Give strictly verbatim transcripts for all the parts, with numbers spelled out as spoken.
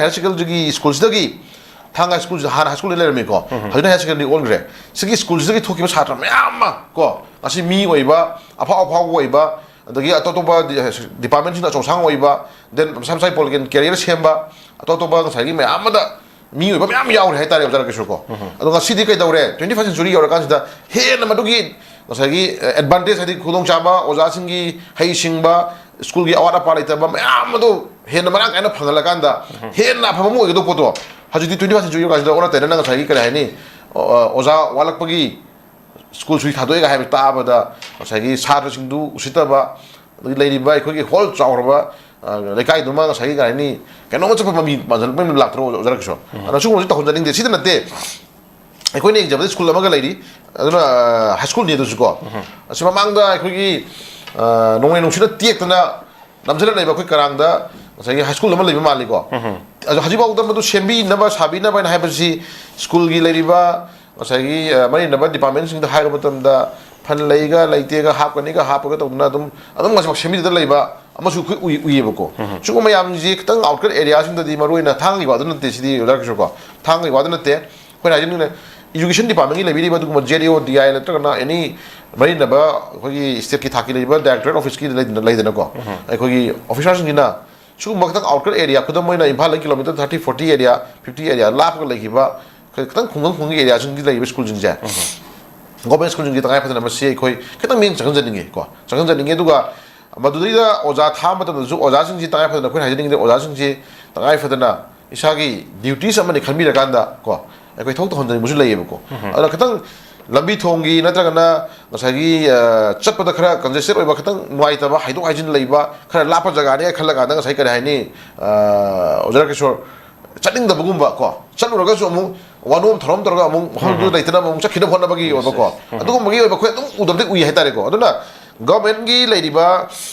Higher ꯁꯦꯀꯦꯟꯗꯔꯤꯒꯤ ꯁ꯭ꯀꯨꯜꯁꯤꯗꯒꯤ, ꯊꯥꯡꯒ ꯁ꯭ꯀꯨꯜꯁꯦ ꯍꯥꯟꯅ ꯍꯥꯏ ꯁ꯭ꯀꯨꯜꯗ ꯂꯩꯔꯝꯃꯤꯀꯣ, ꯍꯧꯖꯤꯛꯅ ꯍꯥꯌꯔ ꯁꯦꯀꯦꯟꯗꯔꯤ ꯑꯣꯟꯈ꯭ꯔꯦ꯫ ꯁꯤꯒꯤ ꯁ꯭ꯀꯨꯜꯁꯤꯗꯒꯤ ꯊꯣꯛꯈꯤꯕ ꯁꯥꯇ꯭ꯔ ꯃꯌꯥꯝ ꯑꯃ ꯀꯣ, ꯉꯁꯤ ꯃꯤ ꯑꯣꯏꯕ, ꯑꯐꯥꯎ ꯑꯐꯥꯎꯕ ꯑꯣꯏꯕ, ꯑꯗꯒꯤ ꯑꯇꯣꯞ ꯑꯇꯣꯞꯄ ꯗꯤ-, ꯗꯤꯄꯥꯔꯠꯃꯦꯟꯁꯤꯡꯗ ꯑꯆꯧ ꯑꯁꯥꯡ ꯑꯣꯏꯕ, then ꯃꯁꯥ ꯃꯁꯥꯒꯤ ꯄꯣꯂꯤꯇꯤꯀꯦꯜ ꯀꯦꯔꯤꯌꯔ ꯁꯦꯝꯕ, ꯑꯇꯣꯞ ꯑꯇꯣꯞꯄ ꯉꯁꯥꯏꯒꯤ ꯃꯌꯥꯝ ꯑꯃꯗ ꯃꯤ ꯑꯣꯏꯕ ꯃꯌꯥꯝ ꯌꯥꯎꯔꯦ ꯍꯥꯏꯇꯥꯔꯦ, ꯑꯣꯖꯥ ꯔꯥꯀꯦꯁꯣꯔ ꯀꯣ꯫ ꯑꯗꯣ ꯉꯁꯤꯗꯤ ꯀꯩꯗꯧꯔꯦ, ꯇ꯭ꯋꯦꯟꯇꯤ ꯐꯥꯔꯁ ꯁꯦꯟꯆꯨꯔꯤ ꯌꯧꯔꯀꯥꯟꯁꯤꯗ ꯍꯦꯟꯅ ꯃꯗꯨꯒꯤ ꯉꯁꯥꯏꯒꯤ ꯑꯦꯗꯚꯥꯟꯇꯦꯖ, ꯍꯥꯏꯗꯤ ꯈꯨꯗꯣꯡꯆꯥꯕ, ꯑꯣꯖꯥꯁꯤꯡꯒꯤ ꯍꯩꯁꯤꯡꯕ, ꯁ꯭ꯀꯨꯜꯒꯤ ꯑꯋꯥꯠ ꯑꯄꯥ ꯂꯩꯇꯕ ꯃꯌꯥꯝ ꯑꯗꯨ ꯍꯦꯟꯅ ꯃꯔꯥꯡ ꯀꯥꯏꯅ ꯐꯪꯍꯜꯂꯀꯥꯟꯗ, ꯍꯦꯟꯅ ꯑꯐꯕ ꯑꯃ ꯑꯣꯏꯒꯗꯧꯕ ꯄꯣꯠꯇꯣ, ꯍꯧꯖꯤꯛꯇꯤ ꯇ꯭ꯋꯦꯟꯇꯤ ꯐꯥꯔꯁ ꯁꯦꯟꯆꯨꯔꯤ ꯌꯧꯔꯀꯥꯟꯁꯤꯗ ꯑꯣꯟꯅ ꯇꯩꯅꯅ ꯉꯁꯥꯏꯒꯤ ꯀꯔꯤ ꯍꯥꯏꯅꯤ, ꯑ, ꯑ, ꯑꯣꯖꯥ ꯋꯥꯠꯂꯛꯄꯒꯤ ꯁ꯭ꯀꯨꯜ ꯁꯨꯇꯤ ꯊꯥꯗꯣꯛꯑꯦꯒ ꯍꯥꯏꯕ ꯇꯥꯕꯗ ꯉꯁꯥꯏꯒꯤ ꯁꯥꯇ꯭ꯔꯁꯤꯡꯗꯨ ꯎꯁꯤꯠꯇꯕ, ꯑꯗꯒꯤ ꯂꯩꯔꯤꯕ ꯑꯩꯈꯣꯏꯒꯤ ꯍꯣꯜ ꯆꯥꯎꯔꯕ, ꯑ, ꯂꯩꯀꯥꯏꯗꯨꯃ ꯉꯁꯥꯏꯒꯤ ꯀꯔꯤ ꯍꯥꯏꯅꯤ, ꯀꯩꯅꯣꯝꯃ ꯆꯠꯄ ꯃꯃꯤ ꯃꯥꯟꯁꯤꯜꯂꯛꯄ ꯑꯃ ꯂꯥꯛꯇ꯭ꯔꯣ, ꯑꯣꯖꯥ ꯔꯥꯀꯦꯁꯣꯔ? ꯑꯗꯣ ꯁꯤꯒꯨꯝꯕꯁꯤ ꯇꯧꯍꯟꯖꯅꯤꯡꯗꯦ꯫ ꯁꯤꯗ ꯅꯠꯇꯦ, ꯑꯩꯈꯣꯏꯅ ꯌꯦꯡꯖꯕꯗ ꯁ꯭ꯀꯨꯜ ꯑꯃꯒ ꯂꯩꯔꯤ, ꯑꯗꯨꯅ, ꯑ, ꯍꯥꯏ ꯁ꯭ꯀꯨꯜꯅꯤ ꯑꯗꯨꯁꯨ ꯀꯣ꯫ ꯑꯁꯤ ꯃꯃꯥꯡꯗ ꯑꯩꯈꯣꯏꯒꯤ, ꯑ, ꯅꯣꯡꯂꯩ ꯅꯨꯡꯁꯤꯠꯅ ꯇꯦꯛꯇꯅ ꯅꯝꯁꯤꯜꯂ ꯂꯩꯕ ꯑꯩꯈꯣꯏ ꯀꯔꯥꯡꯗ ꯉꯁꯥꯏꯒꯤ ꯍꯥꯏ ꯁ꯭ꯀꯨꯜ ꯑꯃ ꯂꯩꯕ ꯃꯥꯜꯂꯤꯀꯣ꯫ ꯑꯗꯣ ꯍꯧꯖꯤꯛꯐꯥꯎꯗ ꯃꯗꯨ ꯁꯦꯝꯕꯤꯅꯕ, ꯁꯥꯕꯤꯅꯕ ꯍꯥꯏꯅ ꯍꯥꯏꯕꯁꯤ ꯁ꯭ꯀꯨꯜꯒꯤ ꯂꯩꯔꯤꯕ ꯉꯁꯥꯏꯒꯤ, ꯑ, ꯃꯔꯤ ꯂꯩꯅꯕ ꯗꯤꯄꯥꯔꯠꯃꯦꯟꯁꯤꯡꯗ ꯍꯥꯏꯔꯨꯕ ꯃꯇꯝꯗ, ꯐꯟ ꯂꯩꯒ ꯂꯩꯇꯦꯒ, ꯍꯥꯞꯀꯅꯤꯒ ꯍꯥꯞꯄꯒ ꯇꯧꯗꯅ ꯑꯗꯨꯝ, ꯑꯗꯨꯝ ꯉꯁꯤꯐꯥꯎ ꯁꯦꯝꯕꯤꯗ ꯂꯩꯕ ꯑꯃꯁꯨ ꯑꯩꯈꯣꯏ ꯎꯏ-, ꯎꯏꯌꯦꯕꯀꯣ꯫ ꯁꯤꯒꯨꯝꯕ ꯃꯌꯥꯝꯁꯤ ꯈꯤꯇꯪ ꯑꯥꯎꯠꯁꯀꯠ ꯑꯦꯔꯤꯌꯥꯁꯤꯡꯗꯗꯤ, ꯃꯔꯨ ꯑꯣꯏꯅ ꯊꯥꯡꯒꯒꯤ ꯋꯥꯗꯨ ꯅꯠꯇꯦ, ꯁꯤꯗꯤ ꯑꯣꯖꯥ ꯔꯥꯀꯦꯁꯣꯔ ꯀꯣ, ꯊꯥꯡꯒꯒꯤ ꯋꯥꯗꯨ ꯅꯠꯇꯦ, ꯑꯩꯈꯣꯏꯅ ꯍꯥꯏꯖꯅꯤꯡꯉꯤꯅ, ꯏꯖꯨꯀꯦꯁꯟ ꯗꯤꯄꯥꯔꯠꯃꯦꯟꯒꯤ ꯂꯩꯕꯤꯔꯤꯕ ꯑꯗꯨꯒꯨꯝꯕ ꯖꯦ ꯗꯤ ꯑꯣ, ꯗꯤ ꯑꯥꯏ ꯅꯠꯇ꯭ꯔꯒꯅ ꯑꯦꯅꯤ ꯃꯔꯤ ꯂꯩꯅꯕ ꯑꯩꯈꯣꯏꯒꯤ ꯁ꯭ꯇꯦꯠꯀꯤ ꯊꯥꯛꯀꯤ ꯂꯩꯔꯤꯕ ꯗꯥꯏꯔꯦꯛꯇꯣꯔꯦꯠ ꯑꯣꯐꯤꯁꯀꯤ ꯂꯩꯗꯅ, ꯂꯩꯗꯅꯀꯣ, ꯑꯩꯈꯣꯏꯒꯤ ꯑꯣꯐꯤꯁꯥꯔꯁꯤꯡꯁꯤꯅ ꯁꯤꯒꯨꯝꯕ ꯈꯤꯇꯪ ꯑꯥꯎꯠꯁꯀꯠ ꯑꯦꯔꯤꯌꯥ, ꯈꯨꯗꯝ ꯑꯣꯏꯅ ꯏꯝꯐꯥꯜꯗꯒꯤ kilometre thirty, forty area, fifty area ꯂꯥꯞꯄꯒ ꯂꯩꯈꯤꯕ, ꯈꯤꯇꯪ ꯈꯨꯡꯒꯪ ꯈꯨꯡꯒꯪꯒꯤ ꯑꯦꯔꯤꯌꯥꯁꯤꯡꯗ ꯂꯩꯔꯤꯕ ꯁ꯭ꯀꯨꯜꯁꯤꯡꯁꯦ, ꯒꯣꯔꯃꯦꯟ ꯁ꯭ꯀꯨꯜꯁꯤꯡꯁꯦ ꯇꯉꯥꯏ ꯐꯗꯅ ꯃꯁꯤ ꯑꯩꯈꯣꯏ ꯈꯤꯇꯪ ꯃꯤꯠꯌꯦꯡ ꯆꯪꯍꯟꯖꯅꯤꯡꯉꯤ ꯀꯣ, ꯆꯪꯍꯟꯖꯅꯤꯡꯉꯤ꯫ ꯑꯗꯨꯒ ꯃꯗꯨꯗꯩꯗ ꯑꯣꯖꯥ ꯊꯥꯕ ꯃꯇꯝꯗꯁꯨ ꯑꯣꯖꯥꯁꯤꯡꯁꯤ ꯇꯉꯥꯏ ꯐꯗꯅ, ꯑꯩꯈꯣꯏꯅ ꯍꯥꯏꯖꯅꯤꯡꯉꯤꯗꯤ, ꯑꯣꯖꯥꯁꯤꯡꯁꯤ ꯇꯉꯥꯏ ꯐꯗꯅ ꯏꯁꯥꯒꯤ ꯗ꯭ꯌꯨꯇꯤꯁ ꯑꯃꯅꯤ ꯈꯟꯕꯤꯔꯀꯥꯟꯗ ꯀꯣ, ꯑꯩꯈꯣꯏ ꯊꯕꯛ ꯇꯧꯍꯟꯖꯅꯤꯡꯕꯁꯨ ꯂꯩꯌꯦꯕꯀꯣ꯫ ꯑꯗꯨꯅ ꯈꯤꯇꯪ ꯂꯝꯕꯤ ꯊꯣꯡꯒꯤ ꯅꯠꯇ꯭ꯔꯒꯅ ꯉꯁꯥꯏꯒꯤ, ꯑ, ꯆꯠꯄꯗ ꯈꯔ ꯀꯟꯖꯦꯁꯇꯦꯠ ꯑꯣꯏꯕ, ꯈꯤꯇꯪ ꯅꯨꯡꯉꯥꯏꯇꯕ, ꯍꯥꯏꯗꯣꯛ ꯍꯥꯏꯖꯤꯟ ꯂꯩꯕ, ꯈꯔ ꯂꯥꯞꯄ ꯖꯒꯥꯅꯦ ꯈꯜꯂꯀꯥꯟꯗ ꯉꯁꯥꯏ ꯀꯔꯤ ꯍꯥꯏꯅꯤ, ꯑ, ꯑꯣꯖꯥ ꯔꯥꯀꯦꯁꯣꯔ, ꯆꯠꯅꯤꯡꯗꯕꯒꯨꯝꯕ ꯀꯣ, ꯆꯠꯂꯨꯔꯒꯁꯨ ꯑꯃꯨꯛ ꯋꯥꯅꯣꯝ ꯊꯧꯔꯝ ꯇꯧꯔꯒ ꯑꯃꯨꯛ ꯃꯐꯝꯗꯨꯗ ꯂꯩꯇꯅꯕ ꯑꯃꯨꯛ ꯆꯠꯈꯤꯅꯕ ꯍꯣꯠꯅꯕꯒꯤ ꯑꯣꯏꯕꯀꯣ, ꯑꯗꯨꯒꯨꯝꯕꯒꯤ ꯑꯣꯏꯕ ꯑꯩꯈꯣꯏ ꯑꯗꯨꯝ ꯎꯗꯕꯗꯤ ꯎꯏ ꯍꯥꯏꯇꯥꯔꯦꯀꯣ꯫ ꯑꯗꯨꯅ ꯒꯚꯔꯟꯃꯦꯟꯠꯀꯤ ꯂꯩꯔꯤꯕ,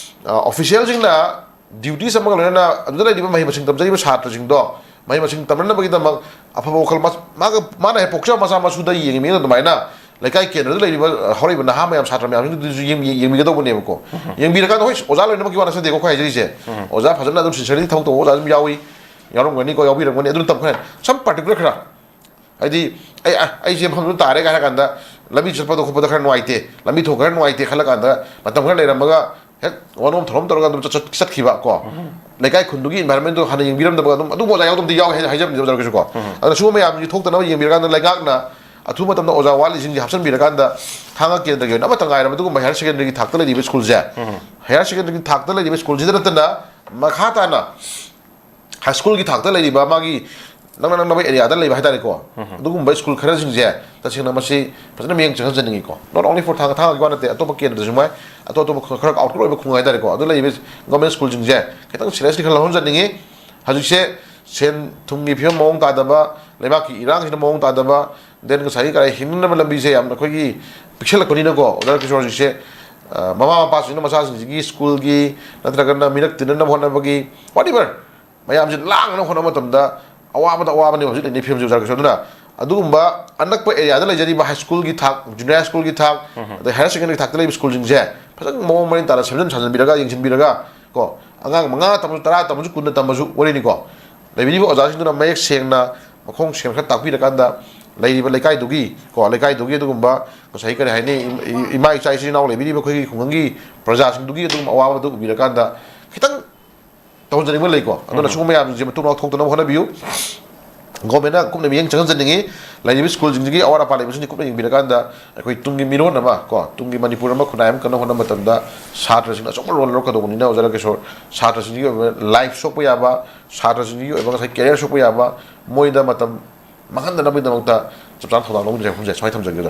ꯑ, ꯑꯣꯐꯤꯁꯤꯌꯦꯜꯁꯤꯡꯅ ꯗ꯭ꯌꯨꯇꯤꯁ ꯑꯃꯒ ꯂꯣꯏꯅꯅ ꯑꯗꯨꯗ ꯂꯩꯔꯤꯕ ꯃꯍꯩ ꯃꯁꯤꯡ ꯇꯝꯖꯔꯤꯕ ꯁꯥꯇ꯭ꯔꯁꯤꯡꯗꯣ ꯃꯍꯩ ꯃꯁꯤꯡ ꯇꯝꯅꯅꯕꯒꯤꯗꯃꯛ ꯑꯐꯕ ꯋꯥꯈꯜ ꯃꯥ-, ꯃꯥꯒ, ꯃꯥꯅ ꯍꯦꯛ ꯄꯣꯛꯆꯕ ꯃꯆꯥ ꯃꯁꯨꯗ ꯌꯦꯡꯉꯤꯕꯅꯤꯅ ꯑꯗꯨꯃꯥꯏꯅ ꯂꯩꯀꯥꯏ ꯀꯦꯟꯗ꯭ꯔꯗ ꯂꯩꯔꯤꯕ, ꯑ, ꯍꯧꯔꯛꯏꯕ ꯅꯍꯥ ꯃꯌꯥꯝ, ꯁꯥꯇ꯭ꯔ ꯃꯌꯥꯝꯁꯤꯡꯗꯨꯁꯨ ꯌꯦꯡ-, ꯌꯦꯡꯕꯤꯒꯗꯧꯕꯅꯦꯕꯀꯣ꯫ ꯌꯦꯡꯕꯤꯔꯀꯥꯟꯗ, ꯍꯣꯏ, ꯑꯣꯖꯥ ꯂꯣꯏꯅꯃꯛꯀꯤ ꯋꯥ ꯅꯠꯆꯗꯦꯀꯣ ꯑꯩꯈꯣꯏ ꯍꯥꯏꯖꯔꯤꯁꯦ꯫ ꯑꯣꯖꯥ ꯐꯖꯅ ꯑꯗꯨꯝ ꯁꯤꯟꯁꯤꯌꯔꯂꯤ ꯊꯕꯛ ꯇꯧꯕ ꯑꯣꯖꯥ ꯑꯗꯨꯝ ꯌꯥꯎꯏ꯫ ꯌꯥꯎꯔꯝꯒꯅꯤꯀꯣ, ꯌꯥꯎꯕꯤꯔꯝꯒꯅꯤ꯫ ꯑꯗꯨ ꯅꯠꯇꯕ ꯈꯔ, some particular ꯈꯔ, ꯍꯥꯏꯗꯤ ꯑꯩ ꯑ, ꯑꯩꯁꯦ ꯃꯐꯝꯗꯨ ꯇꯥꯔꯦ ꯍꯥꯏꯔ ꯀꯥꯟꯗ, ꯂꯝꯕꯤ ꯆꯠꯄꯗ ꯈꯣꯠꯄꯗ ꯈꯔ ꯅꯨꯡꯉꯥꯏꯇꯦ, ꯂꯝꯕꯤ ꯊꯣꯡ ꯈꯔ ꯅꯨꯡꯉꯥꯏꯇꯦ ꯈꯜꯂ ꯀꯥꯟꯗ, ꯃꯇꯝ ꯈꯔ ꯂꯩꯔꯝꯃꯒ ꯍꯦꯛ ꯋꯥꯅꯣꯝ ꯊꯧꯔꯝ ꯇꯧꯔꯒ ꯑꯗꯨꯝ ꯆꯠ- ꯆꯠ- ꯆꯠꯈꯤꯕ ꯀꯣ꯫ ꯂꯩꯀꯥꯏ ꯈꯨꯟꯗꯨꯒꯤ environment ꯗꯣ ꯍꯥꯟꯅ ꯌꯦꯡꯕꯤꯔꯝꯗꯕ ꯑꯗꯨꯝ ꯑꯗꯨꯒꯨꯝꯕ ꯑꯣꯖꯥ ꯌꯥꯎꯗꯕꯗꯤ ꯌꯥꯎꯋꯦ ꯍꯥꯏ- ꯍꯥꯏꯖꯕꯅꯤ ꯑꯣꯖꯥ ꯀꯩꯁꯨ ꯀꯣ꯫ ꯑꯗꯨꯅ ꯁꯤꯒꯨꯝꯕ ꯃꯌꯥꯝꯁꯤ ꯊꯣꯛꯇꯅꯕ ꯌꯦꯡꯕꯤꯔꯀꯥꯟꯗ ꯂꯩꯉꯥꯛꯅ ꯑꯊꯨꯕ ꯃꯇꯝꯗ ꯑꯣꯖꯥ ꯋꯥꯠꯂꯤꯁꯤꯡꯁꯤ ꯍꯥꯞꯆꯤꯟꯕꯤꯔꯀꯥꯟꯗ ꯊꯥꯡꯒ ꯀꯦꯟꯗ꯭ꯔꯒꯤ ꯑꯣꯏꯅ ꯑꯃꯠꯇ ꯉꯥꯏꯔꯕ ꯑꯗꯨꯒꯨꯝꯕ higher secondary ꯒꯤ ꯊꯥꯛꯇ ꯂꯩꯔꯤꯕ ꯁ꯭ꯀꯨꯜꯁꯦ, higher secondary ꯒꯤ ꯊꯥꯛꯇ ꯂꯩꯔꯤꯕ ꯁ꯭ꯀꯨꯜꯁꯤꯗ ꯅꯠꯇꯅ ꯃꯈꯥ ꯇꯥꯅ high school ꯒꯤ ꯊꯥꯛꯇ ꯂꯩꯔꯤꯕ ꯃꯥꯒꯤ ꯅꯛꯅ ꯅꯛꯅꯕ area ꯗ ꯂꯩꯕ ꯍꯥꯏꯇꯥꯔꯦꯀꯣ꯫ ꯑꯗꯨꯒꯨꯝꯕ ꯁ꯭ꯀꯨꯜ ꯈꯔꯁꯤꯡꯁꯦ ꯇꯁꯦꯡꯅ ꯃꯁꯤ ꯐꯖꯅ ꯃꯤꯠꯌꯦꯡ ꯆꯪꯍꯟꯖꯅꯤꯡꯉꯤꯀꯣ꯫ Not only for ꯊꯥꯡꯒ, ꯊꯥꯡꯒꯒꯤ ꯋꯥ ꯅꯠꯇꯦ, ꯑꯇꯣꯞꯄ ꯀꯦꯟꯗ꯭ꯔꯗꯁꯨ ꯉꯥꯏ, ꯑꯇꯣꯞ ꯑꯇꯣꯞꯄ ꯈꯔ, ꯈꯔ outcast ꯑꯣꯏꯕ ꯈꯨꯡꯒꯪ ꯍꯥꯏꯇꯥꯔꯦꯀꯣ, ꯑꯗꯨ ꯂꯩꯔꯤꯕ government ꯁ꯭ꯀꯨꯜꯁꯤꯡꯁꯦ ꯈꯤꯇꯪ seriously ꯈꯔ ꯂꯧꯍꯟꯖꯅꯤꯡꯉꯤ꯫ ꯍꯧꯖꯤꯛꯁꯦ ꯁꯦꯟ ꯊꯨꯝꯒꯤ ꯐꯤꯕꯝ ꯃꯑꯣꯡ ꯇꯥꯗꯕ, ꯂꯩꯕꯥꯛꯀꯤ ꯏꯔꯥꯡꯁꯤꯅ ꯃꯑꯣꯡ ꯇꯥꯗꯕ, then ꯉꯁꯥꯏꯒꯤ ꯀꯔꯤ ꯍꯤꯡꯅꯅꯕ ꯂꯝꯕꯤꯁꯦ ꯌꯥꯝꯅ ꯑꯩꯈꯣꯏꯒꯤ ꯄꯤꯛꯁꯜꯂꯛꯄꯅꯤꯅꯀꯣ, ꯑꯣꯖꯥ ꯀꯤꯁꯣꯔ ꯍꯧꯖꯤꯛꯁꯦ, ꯑ, ꯃꯃꯥ ꯃꯄꯥꯁꯤꯡꯅ ꯃꯆꯥꯁꯤꯡꯁꯤꯒꯤ ꯁ꯭ꯀꯨꯜꯒꯤ ꯅꯠꯇ꯭ꯔꯒꯅ ꯃꯤꯔꯛ ꯇꯤꯟꯅꯅꯕ ꯍꯣꯠꯅꯕꯒꯤ whatever ꯃꯌꯥꯝꯁꯦ ꯂꯥꯡꯅꯕ ꯍꯣꯠꯅꯕ ꯃꯇꯝꯗ ꯑꯋꯥꯕꯗ ꯑꯋꯥꯕꯅꯦꯕ ꯍꯧꯖꯤꯛ ꯂꯩꯔꯤꯕ ꯐꯤꯕꯝꯁꯦ ꯑꯣꯖꯥ ꯀꯤꯁꯣꯔ꯫ ꯑꯗꯨꯅ ꯑꯗꯨꯒꯨꯝꯕ ꯑꯅꯛꯄ area ꯗ ꯂꯩꯖꯔꯤꯕ high school ꯒꯤ ꯊꯥꯛ, junior high school ꯒꯤ ꯊꯥꯛ, ꯑꯗꯩ higher secondary ꯊꯥꯛꯇ ꯂꯩꯕ ꯁ꯭ꯀꯨꯜꯁꯤꯡꯁꯦ ꯐꯖꯅ ꯃꯑꯣꯡ ꯃꯔꯤꯟ ꯇꯥꯅ ꯁꯦꯝꯖꯤꯟ ꯁꯥꯖꯤꯟꯕꯤꯔꯒ, ꯌꯦꯡꯁꯤꯟꯕꯤꯔꯒ ꯀꯣ, ꯑꯉꯥꯡ ꯃꯉꯥ ꯇꯝꯃꯁꯨ, ꯇꯔꯥ ꯇꯝꯃꯁꯨ, ꯀꯨꯟꯗ ꯇꯝꯃꯁꯨ ꯋꯥꯔꯤꯅꯤꯀꯣ, ꯂꯩꯕꯤꯔꯤꯕ ꯑꯣꯖꯥꯁꯤꯡꯗꯨꯅ ꯃꯌꯦꯛ ꯁꯦꯡꯅ ꯃꯈꯣꯡ ꯁꯦꯡꯅ ꯈꯔ ꯇꯥꯛꯄꯤꯔꯀꯥꯟꯗ ꯂꯩꯔꯤꯕ ꯂꯩꯀꯥꯏꯗꯨꯒꯤ ꯀꯣ, ꯂꯩꯀꯥꯏꯗꯨꯒꯤ ꯑꯗꯨꯒꯨꯝꯕ ꯉꯁꯥꯏ ꯀꯔꯤ ꯍꯥꯏꯅꯤ, ꯏꯝ-, ꯏ-, ꯏꯃꯥ ꯏꯆꯥ ꯏꯆꯤꯜ ꯏꯅꯥꯎ ꯂꯩꯕꯤꯔꯤꯕ ꯑꯩꯈꯣꯏꯒꯤ ꯈꯨꯡꯒꯪꯒꯤ ꯄ꯭ꯔꯖꯥꯁꯤꯡꯗꯨꯒꯤ ꯑꯗꯨꯒꯨꯝꯕ ꯑꯋꯥꯕꯗꯨ ꯎꯕꯤꯔꯀꯥꯟꯗ ꯈꯤꯇꯪ ꯇꯧꯍꯟꯖꯅꯤꯡꯕ ꯂꯩꯀꯣ꯫ ꯑꯗꯨꯅ ꯁꯤꯒꯨꯝꯕ ꯃꯌꯥꯝꯁꯤꯡꯁꯦ ꯃꯇꯨꯡ ꯂꯥꯎ ꯊꯣꯛꯇꯅꯕ ꯍꯣꯠꯅꯕꯤꯌꯨ꯫ Government ꯅ ꯀꯨꯞꯅ ꯃꯤꯠꯌꯦꯡ ꯆꯪꯍꯟꯖꯅꯤꯡꯉꯤ꯫ ꯂꯩꯔꯤꯕ ꯁ꯭ꯀꯨꯜꯁꯤꯡꯁꯤꯒꯤ ꯑꯋꯥꯠ ꯑꯄꯥ ꯂꯩꯕꯁꯤꯡꯁꯤ ꯀꯨꯞꯅ ꯌꯦꯡꯕꯤꯔꯀꯥꯟꯗ ꯑꯩꯈꯣꯏ ꯇꯨꯡꯒꯤ ꯃꯤꯔꯣꯟ ꯑꯃ ꯀꯣ, ꯇꯨꯡꯒꯤ ꯃꯅꯤꯄꯨꯔ ꯑꯃ ꯈꯨꯟꯅꯥꯏ ꯑꯃ ꯀꯟꯅ ꯍꯣꯠꯅꯕ ꯃꯇꯝꯗ ꯁꯥꯇ꯭ꯔꯁꯤꯡꯅ ꯑꯆꯧꯕ role ꯂꯧꯔꯛꯀꯗꯧꯕꯅꯤꯅ ꯑꯣꯖꯥ ꯔꯥꯀꯦꯁꯣꯔ, ꯁꯥꯇ꯭ꯔꯁꯤꯡꯒꯤ ꯑꯣꯏꯕ life ꯁꯣꯛꯄ ꯌꯥꯕ, ꯁꯥꯇ꯭ꯔꯁꯤꯡꯒꯤ ꯑꯣꯏꯕ ꯉꯁꯥꯏ career ꯁꯣꯛꯄ ꯌꯥꯕ, ꯃꯣꯏꯗ ꯃꯇꯝ ꯃꯥꯡꯍꯟꯗꯅꯕꯒꯤꯗꯃꯛꯇ ꯆꯞ ꯆꯥꯅ ꯊꯧꯗꯥꯡ ꯂꯧꯃꯤꯟꯅꯁꯦ ꯍꯥꯏꯕꯁꯦ ꯁꯨꯃꯥꯏꯅ ꯊꯝꯖꯒꯦ ꯑꯣꯖꯥ꯫